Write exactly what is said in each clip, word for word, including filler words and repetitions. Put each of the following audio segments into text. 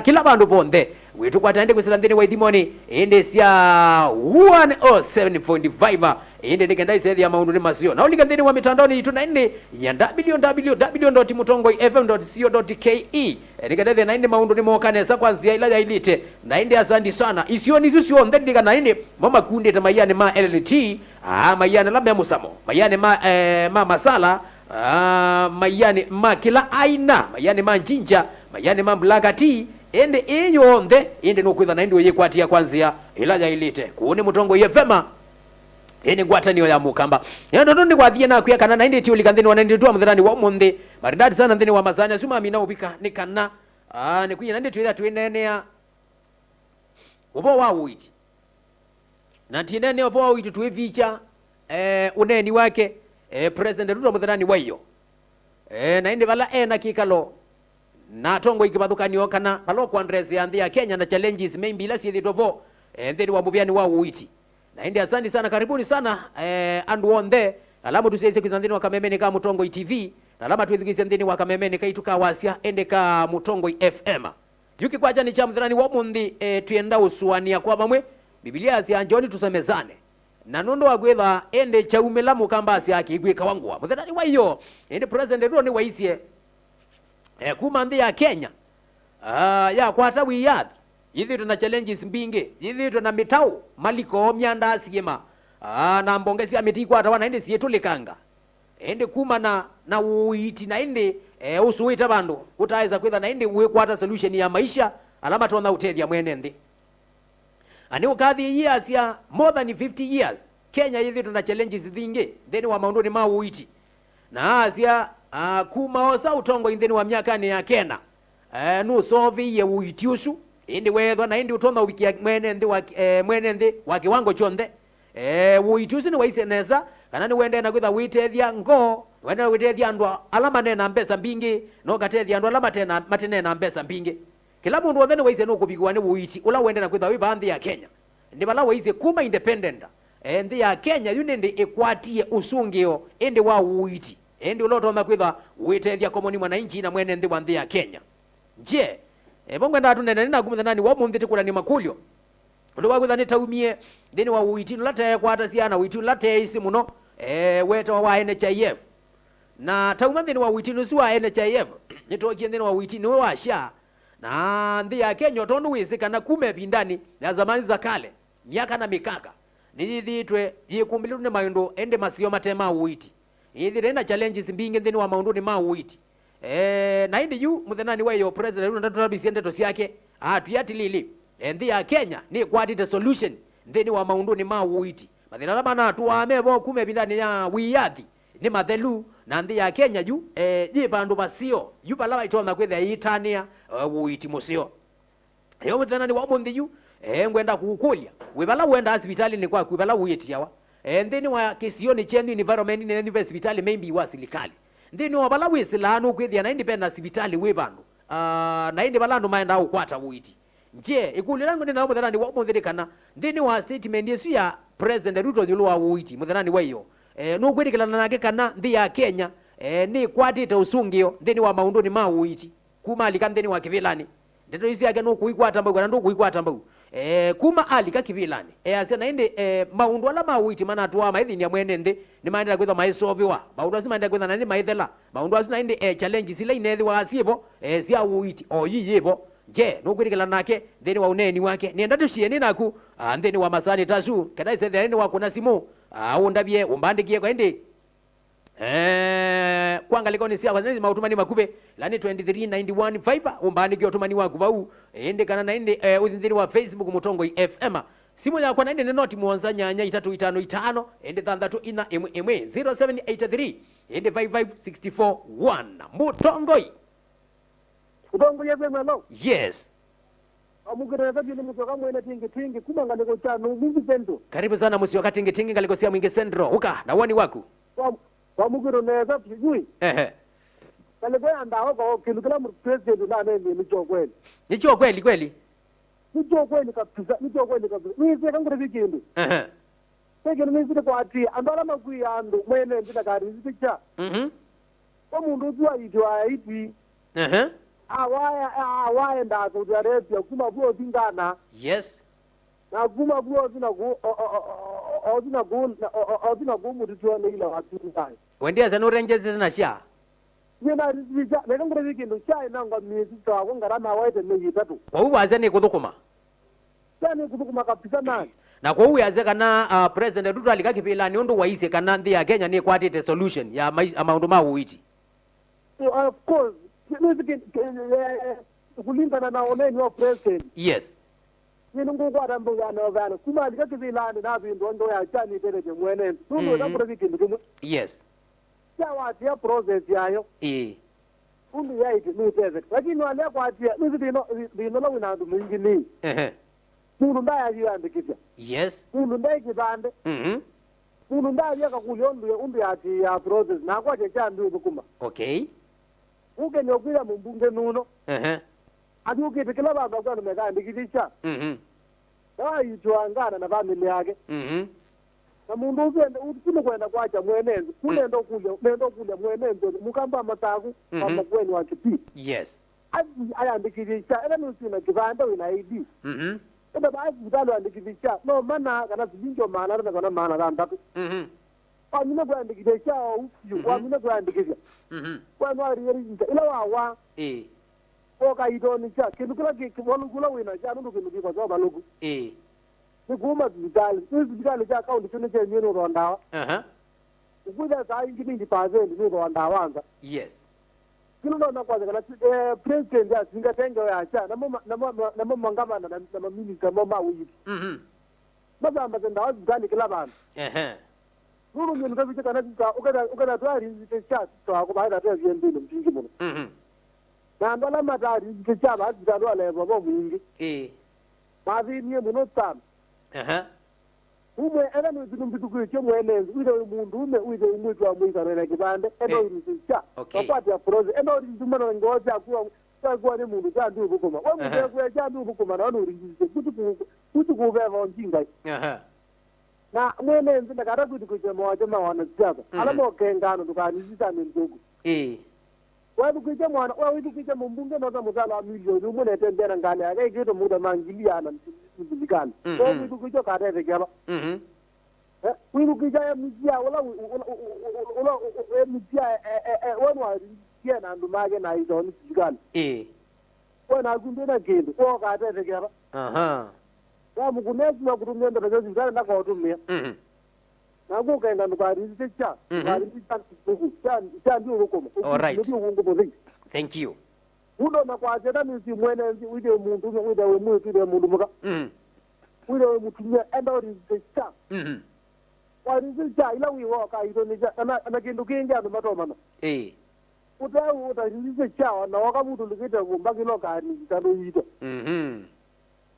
Kĩla vandũ vonthe. Wĩtũkwata ĩndĩ kwĩsĩla nthĩnĩ wa ithimoni ĩndĩ sya one oh seven point five, ĩndĩ nĩ kenda ĩsethĩa maũndũ nĩ maseo. Na ũlika nthĩnĩ wa mĩtandaonĩ yitũ na ĩndĩ ya www dot mũtongoi F M dot co dot ke, nĩ kenda ĩthĩa na ĩndĩ maũndũ nĩ moka nesa kwa nzĩa ĩla yaĩlĩte. Na ĩndĩ asandi sana. Isionĩ isu syonthe ndirikana ĩndĩ mo makundĩte maianĩ ma L N T, aa, maianĩ ala me mũsamo, maianĩ ma, eh, ma masala, aa, maianĩ ma kĩla aina, maianĩ ma njinja, maianĩ ma black tea, ĩndĩ ĩĩ yonthe, ĩndĩ nũkwĩtha na ĩndĩ ũyĩkwatĩa kwa nzĩa ĩla yaĩlĩte. Kũũ nĩ Mũtongoi F M, ĩĩ nĩ ngwatanĩo ya Mũkamba. Ĩndĩ nũndũ nĩkwathie nakwĩa kana na ĩndĩ tiũlika nthĩnĩ wa ninety-two mũthenyanĩ wa ũmũnthĩ, maridadi sana nthĩnĩ wa masaani asu mamina ũvika nĩ kana, aa, nĩkwĩie na ĩndĩ twĩtha twĩneenea ũvoo wa ũiiti. Na tineene ũvoo witũ twĩvikya, eh, ũneeni wake, eh, President Ruto mũthenyanĩ wa ĩyo. Eh, na ĩndĩ vala e na kĩkalo na atongoi kĩvathũkany'o kana vala ũkũandresea nthĩ ya Kenya na challenges maybe ila syĩthĩtwe vo, eh, nthĩnĩ wa mũvĩanĩ wa ũiiti. Na ĩndĩ asante sana, karibuni sana, eh, andũ onthe ala mũtũsyaisye kwĩthwa nthĩnĩ wa kamemeni ka Mũtongoi T V, na ala matwĩthukĩĩsya nthĩnĩ wa kamemeni kaitũ ka wasya ĩndĩ ka Mũtongoi F M. Yu kĩkwakya nĩ kya mũthenyanĩ wa ũmũnthĩ, eh, twĩenda ũsũanĩa kwa vamwe. Mbivilia yasya, "Njooni tusemezane." Na nũndũ wa kwĩtha ĩndĩ kyaumĩla Mũkamba asya kĩkwĩkawa ngũa. Mũthenyanĩ wa ĩyo, ĩndĩ President Ruto nĩwaisye, eh, kuma nthĩ ya Kenya, ah, yakwata wĩyathi, yĩthĩtwe na challenges mbingĩ, yĩthĩtwe na mĩtaũ, maliko, myandaa, siĩma, ah, na mbonge sya mĩtĩ ikwatawa na ĩndĩ syĩtũlĩkanga. Ĩndĩ kumana na ũiiti na ĩndĩ, eh, ũsũĩte vandũ, ũtaĩsa kwĩtha na ĩndĩ wĩkwata solution ya maisha ala matonya ũtethya mwene nthĩ. Na nĩ ũkathi ĩyĩ asya, more than fifty years, Kenya yĩthĩtwe na challenges thingĩ nthĩnĩ wa maũndũnĩ ma ũiiti. Na asya, ah, kuma osa ũtongoi nthĩnĩ wa myakanĩ ya kenda, eh, nũsovĩie ũiiti ũsu, ĩndĩ weethwa na ĩndĩ ũtonya ũvikĩa mwene nthĩ wa, eh, mwene nthĩ wa kĩwango kyonthe. Eh, ũiiti ũsu nĩwaisye nesa kana nĩwendee na kwĩtha wĩtethya ngoo, nĩwendee na wĩtethya andũ ala manena mbesa mbingĩ, na ũkatethya andũ ala matena, matenena mbesa mbingĩ. Kĩla mũndũ w'onthe nĩwaisye nũkũvikĩwa nĩ ũiiti ũla ũendee na kwĩtha wĩ vaa nthĩ ya Kenya. Nĩ vala waisye kuma independent, eh, nthĩ ya Kenya yu nĩndĩ ĩkwatie ũsũngĩo ĩndĩ wa ũiiti, ĩndĩ ũla ũtonya kwĩtha wĩtethya common mwananchi na mwene nthĩ wa nthĩ ya Kenya. Je, eh, vo ngwendaa tũneenane naku mũthenyanĩ wa ũmũnthĩ tũkũlany'e makũlyo? Ũndũ wa kwĩtha nĩtaumie nthĩnĩ wa ũiiti ũla teekwatasya na ũiiti ũla teeĩsĩ mũno, eh, wetawa wa N H I F. Na tauma nthĩnĩ wa ũiitinĩ ũsu wa N H I F, nĩtookie nthĩnĩ wa ũiitinĩ ũũ wa SHA. Na nthĩ ya Kenya, o tondũ wĩsĩ kana kuma ĩvindanĩ ya zamani za kale, myaka na mĩkaka, nĩyĩthĩĩtwe yĩkũmbĩlĩtwe nĩ maũndũ, ĩndĩ maseo mate ma ũiiti. Nĩyĩthĩĩtwe ĩna challenges mbingĩ nthĩnĩ wa maũndũnĩ ma ũiiti. Eh, na ĩndĩ yu mũthenyanĩ wa ĩyo, President Ruto ndatũtambisye ndeto syake, atwĩa atĩlĩlĩ, eh, nthĩ ya Kenya nĩkwatĩte solution nthĩnĩ wa maũndũnĩ ma ũiiti. Mathĩna ala manatũaa me vo kuma ĩvindanĩ ya wĩyathi nĩ mathelu, na nthĩ ya Kenya yu, eh, yĩ vandũ vaseo, yu vala ĩtonya kwĩthĩa yĩtanĩa, eh, ũiiti mũseo. Ĩyo mũthenyanĩ wa ũmũnthĩ yu, eh, ngwenda kũkũlya, wĩ vala ũendaa sivitalĩnĩ kwaku, vala ũĩtiawa? Eh, nthĩnĩ wa kĩsionĩ kyenyu, environment yenyu, ve sivitalĩ maybe wa silikalĩ? Nthĩnĩ wa vala wĩsĩlaa nũkwĩthĩa na ĩndĩ ve na sivitalĩ wĩ vandũ, ah, na ĩndĩ vala andũ maendaa ũkwata ũiiti? Je, ĩkũlyo ĩla ngwenda nayo mũthenyanĩ wa ũmũnthĩ nĩ kana, nthĩnĩ wa statement ĩsu ya President Ruto ĩũlũ wa ũiiti mũthenyanĩ wa ĩyo, eh, nũkwĩtĩkĩlana nake kana nthĩ ya Kenya, eh, nĩkwatĩte ũsũngĩo nthĩnĩ wa maũndũnĩ ma ũiiti kuma alika nthĩnĩ wa kĩvĩlanĩ? Ndeto isu syake nũkũikwata mbau kana ndũkũikwata mbau? Eh, kuma alika kĩvĩlanĩ, easya na ĩndĩ, eh, maũndũ ala ma ũiiti manatũaa maĩthĩnĩa mwene nthĩ nĩmaendeea kwĩthwa maĩsoviwa. Maũndũ asu maendeea kwĩthwa na ĩndĩ maĩthela. Maũndũ asu na ĩndĩ, eh, challenges ila ineethĩwa syĩvo, eh, sya ũiiti o yu yĩvo. Je, nũkwĩtĩkĩlana nake nthĩnĩ wa ũneeni wake? Nĩenda tũsie nĩ naku, ah, nthĩnĩ wa masaanĩ ta asu, kana ĩsethĩa nĩ wakũna simũ, ah, ũndavye, ũmbandĩkĩe kwa ĩndĩ. Eh, kwa ngalĩkonĩ syakwa nĩ maũtũmani makuvĩ, ĩla nĩ twenty three ninety one five, ũmbandĩkĩe ũtũmani waku vau, ĩndĩ kana na ĩndĩ, eh, ũthi nthĩnĩ wa Facebook Mũtongoi F M. Simũ yakwa na ĩndĩ nĩ noti mũonza nyanya itatũ itano itano, ĩndĩ thanthatũ inya ĩmwe ĩmwe, zero seven eight three, ĩndĩ five five six four one. Mũtongoi. Ũtongoie kwĩ mwelo. Yes. Wamũkĩra nesa vyũ nĩ Mũsyoka mwene Tingi Tingi kuma ngalĩko sya Nũmumbi Central. Karibu sana Mũsyoka Tingi Tingi, ngalĩko sya Mwingi Central. Ũka na woni waku. Wa-, wamũkĩra nesa vyũ, yui. Ehe. Ngalĩko ya ndawa kwa kĩndũ kĩla mũ-, president nanenie nĩ kyo kweli. Nĩ kyo kweli kweli. Nĩ kyo kweli kabisa, nĩ kyo kweli kabisa. Nĩsĩ eka ngũtavye kĩndũ. Ehe. Ve kĩndũ nĩsĩ nĩ kwa atĩ andũ ala makuĩaa andũ mwene nthĩ na kati nĩsĩ kya. Mhm. Kwa mũndũ ũsu aitĩwa aiti. Ehe. Awae, awae nda Saudi Arabia, kuma vuo thingana. Yes. Na kuma vuo thina ku, o, o, o, o, o, thina ku, na, o, o, o, thina ku mutitwa ni ila wa thingana. Wendia zenu renje zina sha. Nye na risicha, na kangure kindu cha ina ngwa miezi ta kwa ngarama waite miezi itatu. Kwa hiyo waze ni kuthukuma. Cha ni kuthukuma kabisa man. Na kwa hiyo yaze kana uh, President Ruto alika kipila ni undu waise kana nthi ya Kenya ni kwatite solution ya mais-, ya maundu ma uiti. So, of course, kulingana na oneni wa president. Yes. Nĩ ngũkwata mbũya na ũveana kuma alika kĩvĩlanĩ na vĩndũ ndoya chani ĩtetheje mwene nũndũ ĩla kũtavĩ kĩndũ kĩmwe. Yes. Kyawatia process yayo. Ĩĩ. Ũndũ yaĩte nũtetheka lakini walea kwatia nũsi thĩna thĩna ũla wĩna andũ maingĩ nĩ. Ehe. Mũndũ ndayayĩandĩkĩthya. Yes. Mũndũ ndaĩ kĩvandĩ. Mhm. Mũndũ ndavya kakũlya ũndũ ũndũ yatĩĩa process na akwatya kyambi ũthũkũma. Okay. Ũkene ũkwĩya mũmbunge nũno. Ehe. Athiũkĩte kĩla vandũ akwĩa nĩmekaandĩkĩthĩsya. Mhm. Ndawaitwa ngana na famĩlĩ yake. Mhm. Na mũndũ ũsu ende- ũsu nĩkwenda kwakya mwene nthĩ. Ku nenda ũkũlya nenda ũkũlya mwene nthĩ mũkamba masaku. Mhm. Wa makueni wa kĩpii. Yes. Athi ayandĩkĩthĩsya ĩla nũsina kĩvandĩ wĩna I D. Mhm. Enda vaa sivitalĩ wandĩkĩthĩsya no mana kana silingi o maana atano kana maana thanthatũ. Mhm. Wamina kwĩandĩkĩthya kya oou vyũ. Mhm. Wamina kwĩandĩkĩthya. Mhm. Wena warĩĩrĩinga ĩla wawa. Ĩĩ. Woka itonĩ kya kĩndũ kĩla kĩ- kĩvalũku ũla wĩna kya nũndũ kĩndũ kĩkwa kya ũvalũku. Ĩĩ. Nĩ kuma sivitalĩ nĩ sivitalĩ kya kaũntĩ kyu nĩ kyenyie nũthondawa. Aha. Ũkwĩtha saa ingĩ ninety percent nũthondawa nza. Yes. Kĩla ndona kwasya kana eh, president asingate ngeo ya kya namo ma- namo ma- namo mangavana na na maminista mo ma ũiiti. Mhm. Masambaze ndawa sivitalĩ kĩla vandũ. Ehe. Nũndũ nyie nĩtavĩtye kana sisa ũketha ũketha twarinzĩte sya sisa wako vaĩ tatethie mbĩlĩ mbingĩ mũno. Mhm. Na andũ ala matarinzĩte sya vaa sivitalĩ wa levo vo mwingĩ. Ĩĩ. Mathĩnie mũno sana. Ehe. Umwe etha nĩwĩsĩ nũmbĩthũkĩtye mwene nthĩ wĩthe wĩ mũndũũme wĩthe wĩ mwĩĩtu wa mũika wĩna kĩvandĩ enda ũrinzĩsya. Okay. Wakwatĩa process enda ũrinzĩsya mana ngoo syaku. Wakuwa nĩ mũndũ kyambi ũthũkũma we mũndũ ekwĩa kyambi ũthũkũma na nũrinzĩsye. Kuti kũveva ũngĩ ngai. Aha. Na mwene nthĩ ndakata kwĩthukĩĩsya mawatyo ma wanasiasa ala mokengano ndũkanisisanĩ nthũku. Ĩĩ. Wethukĩĩsya mwana wawĩthukĩĩsya mũmbunge nota mũsala wa milioni ũmwe netembea na ngalĩ yake ĩkĩtwe mũta ma ngili yana mbililikani. Mhm. Wawĩthukĩĩsya ũkatethekia va? Mhm. Eh, wĩthukĩĩsya ya misia ũla ũla misia wenu aringie na andũ make na ithoni silikalĩ. Ĩĩ. We naku ndwĩ na kĩndũ we ũkatethekia va? Aha. Wamũkũnesi wa kũtũmĩa mbesa sya sivitalĩ ndakotũmĩa. Mhm. Naku ũkenda ndũkarinzĩkya. Mhm. Ndũkarinzĩkya kya ndio ũkũma. All right. Ndio ũkũma thei. Thank you. Undo na kwa shetani si mwene nzi withe mũndũ withe wĩ mwĩtu withe mũndũ mũka. Mhm. Withe wĩ mũtumia enda ũrinzĩkya. Mhm. Warinzĩkya ila wĩ woka ithonĩ sya kana na kĩndũ kĩngĩ andũ matomana. Ĩĩ. Ũteu ũtarinzĩkya na woka vutũlĩkĩte vũmba kĩla ũkarinzĩkya ndũyitwa. Mhm.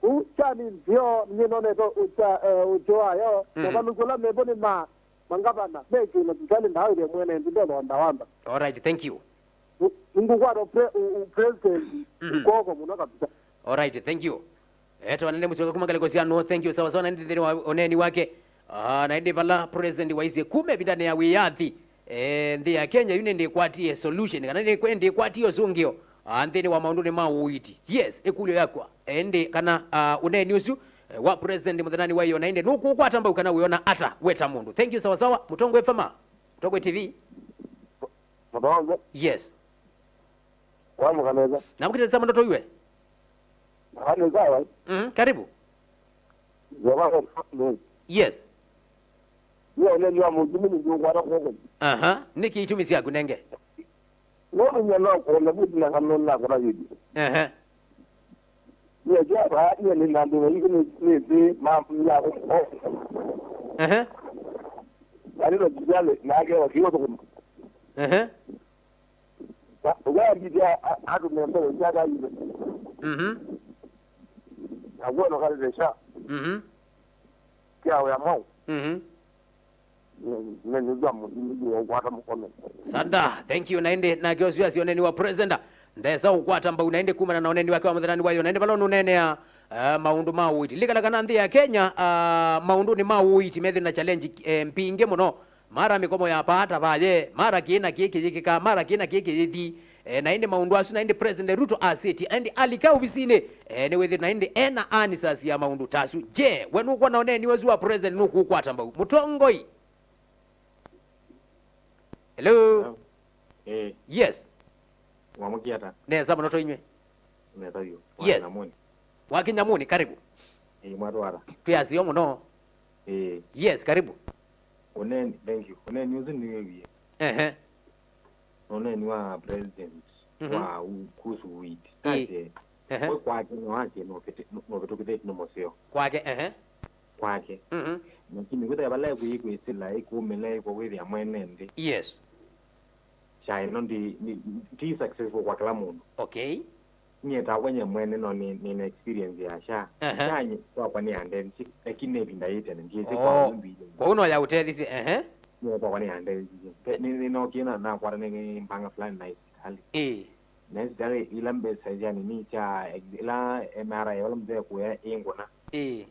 Ũu kyani nzeo nyie nonete ũtya ũtyo wayo. Mhm. Mavalũku ala mevo nĩ ma mangavana mekĩe na sivitalĩ ndawa ĩthĩa mwene nthĩ ndethonda wamba. All right, thank you. Nĩngũkwata president. Mhm. Koko mũno kabisa. All right, thank you. Etwa nene mũsyoka kuma ngalĩko sya no, thank you sawa sawa na nthĩnĩ wa ũneeni wake. Ah, na ĩndĩ vala president waisye kuma ĩvindanĩ ya wĩyathi, eh, nthĩ ya Kenya yu nĩndĩkwatie solution kana nĩndĩkwatie ũsũngĩo ah, nthĩnĩ wa maũndũnĩ ma ũiiti. Yes, ĩkũlyo yakwa ĩndĩ kana ah, ũneeni ũsu eh, wa president mũthenyanĩ wa ĩyo na ĩndĩ nũkũkwata mbau kana wĩona ata weta mũndũ? Thank you sawa sawa mũtongwe F M A, mũtongwe T V. Mũtongwe. Yes. Wamũka nesa. Namũkĩte sama ndoto iwe. Ani sawa. Mhm, karibu. Yes. Nĩ ũneni wa mũthimi nĩngũkwata kwoko. Aha, nĩkĩ itumi syaku nenge? Nũndũ nyie no kũona vuti na ngamĩona nakũna video. Aha. Nĩekĩa vaa nyie nĩ na andũ maingĩ nĩsĩ ma ya. Aha. Ani no kijale nake wakiwa tukuma. Aha. Ũkayambithya atũmĩa mbele syakaile. Mhm. Na kuona kalilesha. Mhm. Kya wĩa mau. Mhm. Nenĩthwa mũthimithio wa ũkwata mũkono. Sanda, thank you. Na ĩndĩ nake ũsu asioneni wa president ndesa ũkwata mbau na ĩndĩ kumana na ũneni wake wa mũthenani wayo na ĩndĩ vala nũneenea uh, maũndũ ma ũiti. Likala kana nthĩ ya Kenya uh, maũndũnĩ ma ũiti methĩ na challenge eh, mbingĩ mũno. Mara mĩkomo ya paa ta vaye, mara kĩĩ na kĩĩ kĩyĩkĩka, mara kĩĩ na kĩĩ kĩyĩthi. E, na ĩndĩ maũndũ asu, na ĩndĩ President Ruto asĩtye, ĩndĩ alika ovisinĩ, e, nĩwĩthĩte na ĩndĩ ena answers ya maũndũ ta asu. Je, we nũkwona ũneeni ũsu wa President nũkũkwata mbau? Mũtongoi. Hello? Hello? Eh. Yes. Mwamũkie ata? Nesa mũno to inywe. Nesa yu. Yes. Wa Kinyamuni. Wa Kinyamuni, karibu. Eh, mwatwara. Twĩ aseo mũno. Eh. Yes, karibu. Ũneeni, thank you. Ũneeni ũsu nĩwĩwie. Ehe. Ũneeni wa president, mhm, wa u-, kuhusu wheat. Eh. Kati, ehe, we kwake no ake no vĩtĩ-, no, no vĩtũkĩthĩtye nĩ mũseo. Kwake, ehe. Kwake. Mhm. Lakini kwĩthĩa vala ekwĩ-, kwĩsĩla, ĩkũmĩla, ĩkũwĩthĩa mwene nthĩ. Yes. Sha ĩno ndi, ndi, ndi successful kwa kĩla mũndũ. Okay. Nyie takwa nyie mwene no nĩ, nĩ na experience ya sha. Aha. Sha nyie kwakwa nĩ andethisye, lakini nĩ ĩvinda yĩtene, ndiĩsĩ kwa, oh, ũndũ ile. Kwa ũno ya ũtethisye, ehe. Nyie kwakwa nĩ andethisye. Nĩ, nĩ, nĩnokie na, nakwata nĩ mbanga fulani na sivitalĩ. Ĩĩ. Na sivitalĩ ila mbesa sya nini sya, ila M R I, vala mzee kuya ĩngũna. Ĩĩ.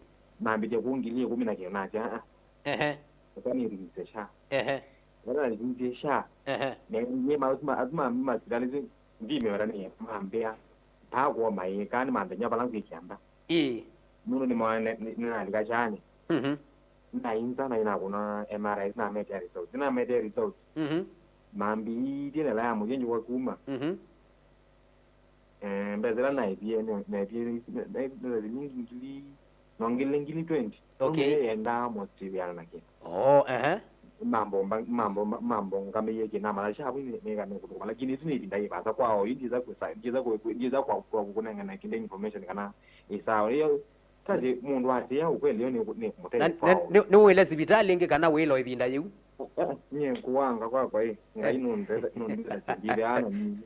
Mambĩtye kũngili ĩkũmi na kenda nasya, ah, ah. Ehe. Ũkanĩthukĩsya sha. Ehe. Vala nĩtũitie sha. Ehe. Na nyie ma, ma, ma, ma sivitalĩ isu ndimeweta nĩ mambĩa. Takuoma ĩĩ, kana nĩmambenya vala ngwĩkĩa nda. Ĩĩ. Nũndũ nĩmone nĩnalika shanĩ. Mhm. Nainza na inakũna M R I, nametea results. Nametea results. Mhm. Mambĩtie nela ya mũthya njũka kuma. Mhm. Eh, mbesa ĩla naĩvie, ne-, naĩvie, ne-, ne-, ne-, silingi ngili, no ngili, ngili twenty. Okay. Nũndũ yendaa almost ĩvĩana na kĩndũ. Oh, ehe. Mambo mba-, mambo mba-, mambo ngamĩie kĩna mara sha hapo nĩ, nĩ kana kũtũkũma. Lakini ĩsu nĩ ĩvinda yĩ vaasa kwa oyu, ndiza kwĩsa, ndiza kwĩ-, kwĩ-, ndiza kwa, kwa kũkũnengana kĩndũ information kana ĩ sawa. Ĩyo, tati mũndũ atĩa ũkweli, yo nĩ, nĩ na, kũmũteithia na, kwa oyu. Nĩ, nĩwĩle sivitalĩ ĩngĩ kana wĩlo ĩvinda yĩu? Eh, nyie kũwanga kwakwa ĩ, Ngai nũndethe-, nũndethe, ndithe ana nini.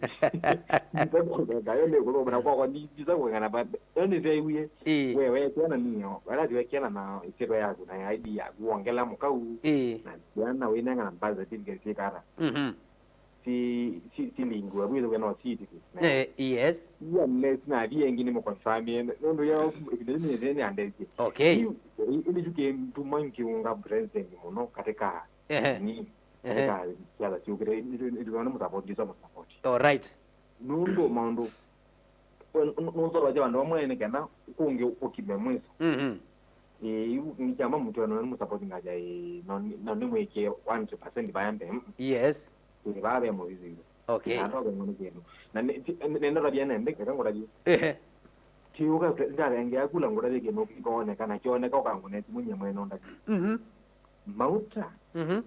Ndithe kũthenga, yo nĩ kũlũmana kwakwa, ndi-, ndithe kũng'ana, but yo nĩsyaĩwie, ĩĩ, we weekĩana nio, vala tiwekĩana na ĩsyĩtwa yaku na I D yaku, wongela mũkau, ĩĩ, na ndiana wĩnengana birth certificate syĩkata. Mhm. Si, si, silingiwe, wĩthĩwe no siitĩkĩ. Eh, yes. Ia nesi na athi engĩ nĩ mũkonfamie, nũndũ ya ĩvinda yĩu nĩ, nĩ andetye. Okay. Ĩndĩ kĩndũ kĩtuma ngiunga president mũno katika, ehe, ni, ehe, katika siasa siũkĩte, nĩ, nĩ, nĩ, nĩ mũsapoti, ndisa mũsapoti. All right. Nũndũ maũndũ, we, nũ-, nũnzolokya vandũ vamwe nĩ kana kũngĩ ũkime mwiso. Mhm. Ĩĩ, yu nĩ kyama mũtwano nĩ mũsapoti ngaja, ĩĩ, no, no nĩ mwĩkĩe one hundred percent vaya mbee. Mm. Yes. Ĩĩ, vaa ve mũvithĩo. Okay. Na atoke ng'ono kĩndũ. Na nĩ, ti, nĩ, nĩ ndatavya nende, keka ngũtavye. Ehe. Ti ũka, ndarengea kula ngũtavye kĩndũ kĩkooneka, na kyooneka ũkangũnĩa simu nyie mwene ũndavye. Mhm. Mauta. Mhm.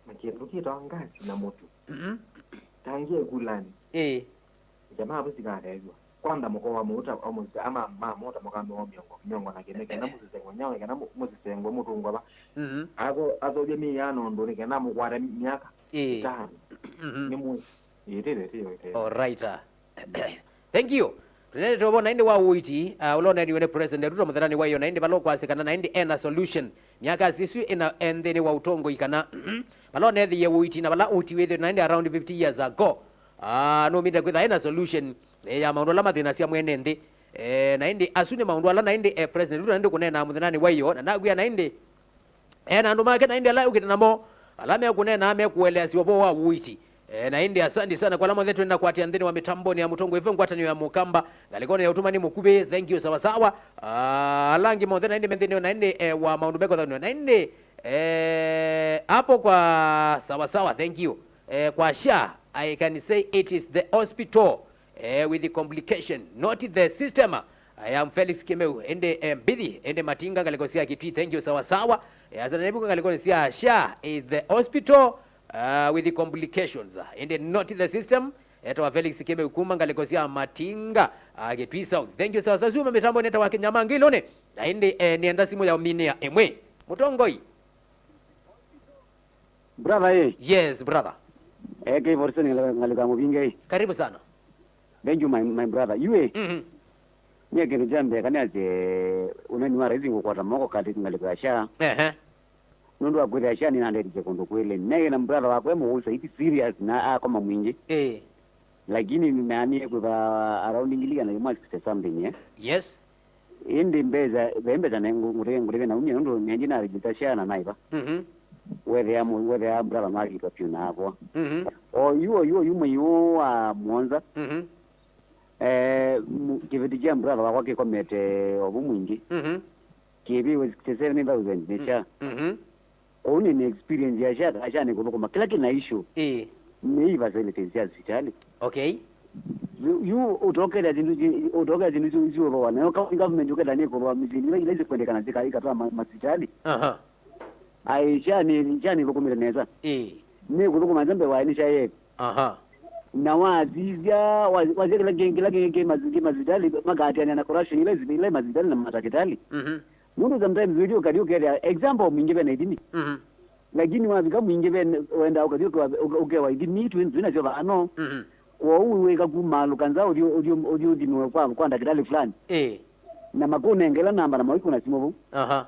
Na kĩndũ kĩtawa ngasi na mũtu. Mhm. Tangia ĩkulani. Ĩĩ. Jamaa avo sikatethwa. Kwanza mũko wa mũuta, o mũsisa, ama ma mũuta mũkambe wa mĩongo, mĩongo na kenda, kenda mũsisengwe nyawe, kenda mũ-, mũsisengwe mũtungwa va. Mhm. Ako, athovya mĩana ũndũ nĩ kenda mũkwate myaka, ĩĩ, ĩtano. Mhm. Nĩ mũ-, ĩĩ, tĩve, tĩve, tĩve. All right, ah. Thank you. Tũnene tũvo na ĩndĩ wa ũiti, ah, ũla ũneeniwe nĩ President Ruto mũthenani wa ĩyo, na ĩndĩ vala ũkwasĩkana na ĩndĩ ena solution. Myaka isu ĩna e nthĩnĩ wa ũtongoi kana vala ũneethĩie ũiti na vala ũiti wĩthĩwe na ĩndĩ around fifty years ago. Ah, nũminde kwĩtha ena solution, eh, ya maũndũ ala mathĩnasya mwene nthĩ. Eh, na ĩndĩ asu nĩ maũndũ ala na ĩndĩ, eh, President Ruto na ĩndĩ kũneenaa mũthenani wa ĩyo, na nakwĩa na ĩndĩ ena andũ make na ĩndĩ ala ũkĩte namo, ala mekũneenaa mekũeleasya ũvoo wa ũiti. Eh, na ĩndĩ asante sana kwa ala monthe twenda kwatia nthĩnĩ wa mĩtamboni ya Mũtongoi F M ngwatanĩo ya Mũkamba, ngalĩkonĩ ya ũtũmani mũkuvĩ. Thank you, sawa sawa. Ah, ala angĩ monthe na ĩndĩ me nthĩnĩ na ĩndĩ, eh, wa maũndũ mekũthanwa na ĩndĩ, eh, hapo kwa sawa sawa, thank you. Eh, kwa sha, I can say it is the hospital, eh, with the complication, not the system. I am Felix Kimeu, ĩndĩ, eh, Mbithi, ĩndĩ Matinga, ngalĩko sya Kitui, thank you, sawa sawa. Eh, asante nĩvuka ngalĩkonĩ sya sha is the hospital, uh, with the complications, uh, ĩndĩ not the system. Etawa Felix Kimeu kuma ngalĩko sya Matinga, uh, Kitui South. Thank you, sawa sawa. Suma mĩtambo netawa Kinyama Ngilone. Na ĩndĩ, eh, nĩenda simu ya ũminĩa ĩmwe. Mũtongoi. Brother, eh? Yes, brother. Eh, K forty-seven ngalĩko ya Mũvinge, eh? Karibu sana. Thank you, my, my brother. Yu, eh? Mhm. Nyie kĩndũ kya mbee kana asye ũneni wa raisi ngũkwata moko katĩ ngalĩko ya sha. Ehe. Nũndũ wa kwĩthĩa sha nĩnandethisye kũndũ kwĩlĩ. Nĩ na brother wakwa e mũwũsa, iti serious na akoma mwingĩ. Eh. Lakini nĩnanie kwĩva around ngili kana ĩmwe sixty something, eh? Yes. Ĩndĩ mbesa, ve mbesa ne ngũ-, ngũtĩke, ngũtĩke na umia nũndũ nĩendie na register sha na naiva. Mhm. Wethĩa mũ-, wethĩa brother makitwa piũ na akwa. Mhm. Oyu, oyu, oyu mwei ũũ wa mũonza, Mhm. eh, mu- kĩveti kya brother wakwa kĩkomete ovu mwingĩ. Mhm. Kĩvĩwe sixty seven thousand nĩ kya. Mhm. Kwoou nĩ, nĩ experience ya sya, sya nĩ kũthũkũma. Kĩla kĩna issue Ĩĩ. nĩ facilities sya sivitalĩ. Okay. Yu, yu ũtokethya syĩndũ syĩ- ũtokethya syĩndũ syĩ- syĩũthooa. Nayo county government ũkethĩa nĩ kũthooa mĩsyĩ ila, ila isikwendekana sika-, ikatwaa ma- masivitalĩ. Aha. Ai, sya nĩ, sya nĩ thũkũmĩte nesa. Ĩĩ. Nĩ kũthũkũma nesa mbee wa N H I F. Aha. Na wasisya, wa- wasya kĩla kĩ- kĩla kĩ- kĩ masi- kĩ masivitalĩ, makaatĩanĩa na corruption ila isi- ila masivitalĩ na matakĩtalĩ. Mhm. Nũndũ sometimes wĩthi ũkathi ũkethĩa, example, mwingĩ ve na ithimi. Mhm. Lakini wavika mwingĩ ve, wenda ũkathi ũkewa, ũke- ũkewa ithimi twĩ- twĩ nasyo vaano. Mhm. Kwoou wĩka kumaalũka nza ũthi ũthi ũthi ũthimiwe kwa, kwa ndakĩtalĩ fulani. Ĩĩ. Na makũnengela namba na maikũna simũ vau. Aha.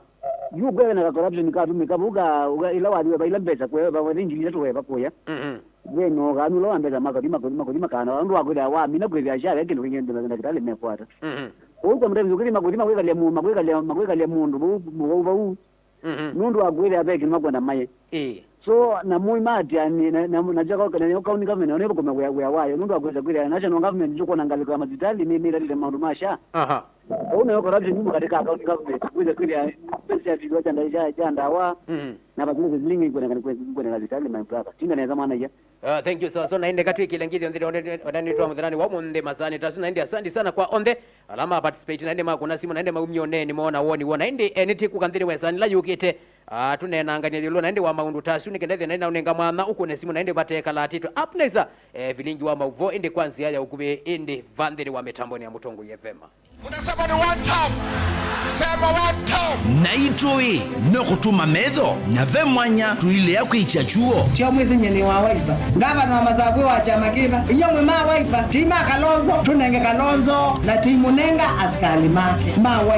Yu kwĩthĩa na ka corruption katũmĩka vau ka, ũka- ĩla wathi weva ila mbesa kwe- va- va- ngili itatũ weva kũya. Mhm. Ve no ũkanu ũla wa mbesa makathi, makothi, makothi makana, ũndũ wa kwĩthĩa wamina kwĩthĩa sya ve kĩndũ kĩngĩ ndakĩtalĩ mekwata. Mhm. Ũu sometimes ũkĩthi makothi makwĩkalya mu- makwĩkalya makwĩkalya mũndũ vau vau vau. Mhm. Nũndũ wa kwĩthĩa ve kĩndũ makwenda maye. Ĩĩ. So, na mũi maatiani na- na- na jaka na yo county government ona ĩthũkũme wĩa wĩa wayo nũndũ wa kwĩsa kwĩthĩa national government nĩtũkwona ngalĩko ya masivitalĩ nĩ- nĩtalĩte maũndũ ma sha. Aha. Ũu nayo corruption yumo katika county government kwĩsa kwĩthĩa mbesa sya viwa sya nda- sya- sya ndawa Mhm. na facilities lingi kwenda kwenda sivitalĩ, my brother. Tinda nesa mwana iya. Uh, thank you so so. Na ĩndĩ katwĩkĩle ngĩthĩ onthe ona nĩtwa mũthenani wa mũnthĩ masaanĩ tasu. Na ĩndĩ asante sana kwa onthe ala ma participate, na ĩndĩ makũna simũ, na ĩndĩ maumya ũneeni moo na woni woo. Na ĩndĩ eh, nĩtĩkũka nthĩnĩ wa ĩsaa ĩla yũkĩte, ah, tũneenangany'a ĩũlũ na ĩndĩ wa maũndũ ta asu, nĩ kenda ĩthĩna ĩnaũnenga mwanya ũkũne simũ, na ĩndĩ vateekalatĩtwe up nesa, eh, vilingi wa maũvoo, ĩndĩ kwa nzĩa ya ũkuvĩ, ĩndĩ va nthĩnĩ wa mĩtambonĩ ya Mũtongoi F M. Munasaba ni one term. Sema one term. Naitũ-ĩ, no kũtũma metho, na ve mwanya tũilea kwĩkya kyuo. Tio mwĩsĩ nyie nĩ wa Wiper. Ngavana wa Masaku wa kyama kĩva? Inyuĩ mwĩ ma Wiper, ti ma Kalonzo, tũnenge Kalonzo, na ti mũnenga asikalĩ make. Ma Wiper.